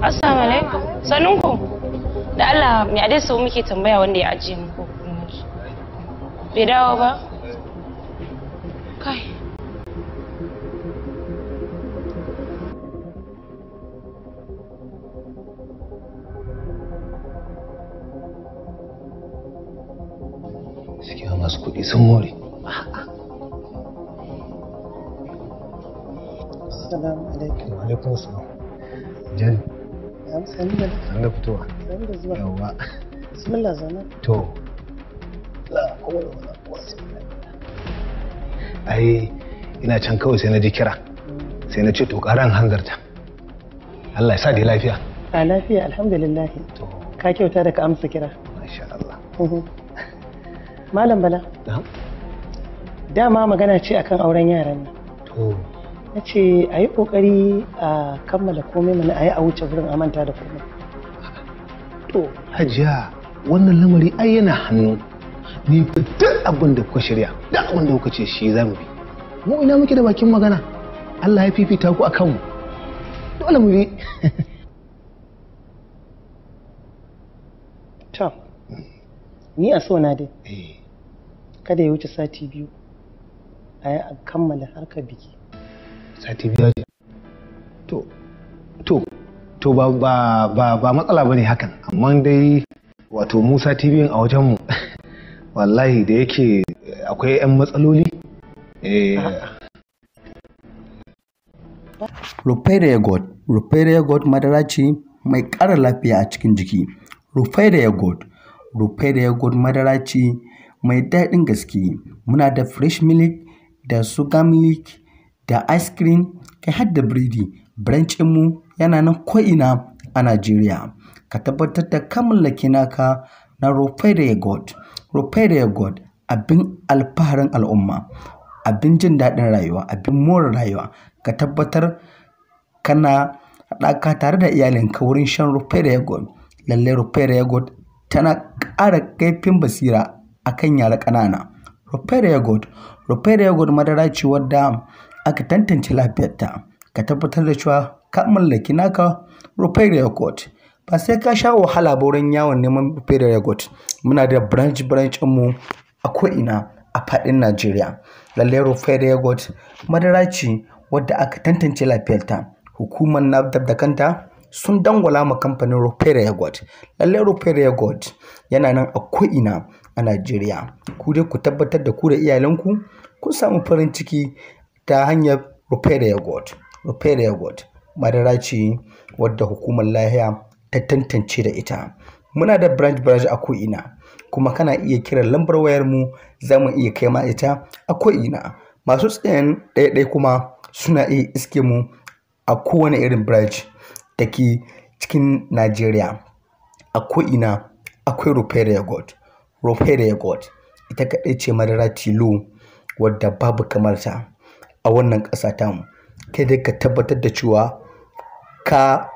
Assalamu alaikum. Sannunku. Da Allah mai adai sau muke tambaya wanda ya ajiye mu ko kuma bai dawo ba? Kai. Gaskiya masu kuɗi sun more. Assalamu alaikum. Wa alaikum assalam. Jan. Sannu da Sannu da fitowa. Sannu da zuwa. Yawwa. Bismillah zauna. To. La hawla wala quwwata illa billah. Ai ina can kawai sai na ji kira. Sai na ce to ƙaran hanzarta. Allah ya sa dai lafiya. A lafiya alhamdulillah. To. Ka kyauta da ka amsa kira. Masha Allah. Malam Bala. Na'am. Dama magana ce akan auren yaran nan. To. Na ce a yi ƙoƙari a kammala komai mana a yi a wuce wurin a manta da komai. To, Hajiya, wannan lamari ai yana hannu. Ni fa duk abin da kuka shirya, duk abin da kuka ce shi za mu bi. Mu ina muke da bakin magana. Allah ya fifita ku akan mu. Dole mu bi. To, ni a so na dai. Kada ya wuce sati 2 a yi a kammala harkar biki. Sati 2 ce. To, to, to ba ba ba ba matsala bane hakan, amma dai wato mu sati 2 a wajen mu wallahi da yake akwai 'yan matsaloli. Rufaidah Yogurt. Rufaidah Yogurt madara ce mai ƙara lafiya a cikin jiki. Rufaidah Yogurt. Rufaidah Yogurt madara ce mai daɗin gaske. Muna da fresh milk da sugar milk da ice cream kai har da biredi. Branch mu yana nan ko'ina a Najeriya. Ka tabbatar da ka mallaki naka na Rufaidah Yogurt. Rufaidah Yogurt abin alfaharin al'umma, abin jin daɗin rayuwa, abin more rayuwa. Ka tabbatar kana haɗaka tare da iyalinka wurin shan Rufaidah Yogurt. Lallai Rufaidah Yogurt tana ƙara kaifin basira a kan yara ƙanana. Rufaidah Yogurt. Rufaidah Yogurt madara ce wadda aka tantance lafiyarta. Ka tabbatar da cewa ka mallaki naka Rufaidah Yogurt. Ba sai ka sha wahala ba wurin yawon neman Rufaidah Yogurt. Muna da branch branch mu a ko'ina a faɗin Najeriya. Lallai Rufaidah Yogurt madara ce wadda aka tantance lafiyarta. Hukumar NAFDAC da kanta sun dangwala ma kamfanin Rufaidah Yogurt. Lallai Rufaidah Yogurt yana nan a ko'ina a Najeriya. Ku dai ku tabbatar da ku da iyalanku kun samu farin ciki ta hanyar Rufaidah Yogurt. Rufaidah Yogurt madara ce wadda hukumar lafiya ta tantance da ita. Muna da branch branch a ko'ina kuma kana iya kiran lambar wayar mu za mu iya kai ma ita a ko'ina. Masu tsayan ɗaiɗai kuma suna iya iske mu a kowane irin branch da ke cikin Najeriya. A ko'ina akwai Rufaidah Yogurt. Rufaidah Yogurt ita kaɗai ce madara tilo wadda babu kamar ta a wannan ƙasa tamu. Kai dai ka tabbatar da cewa ka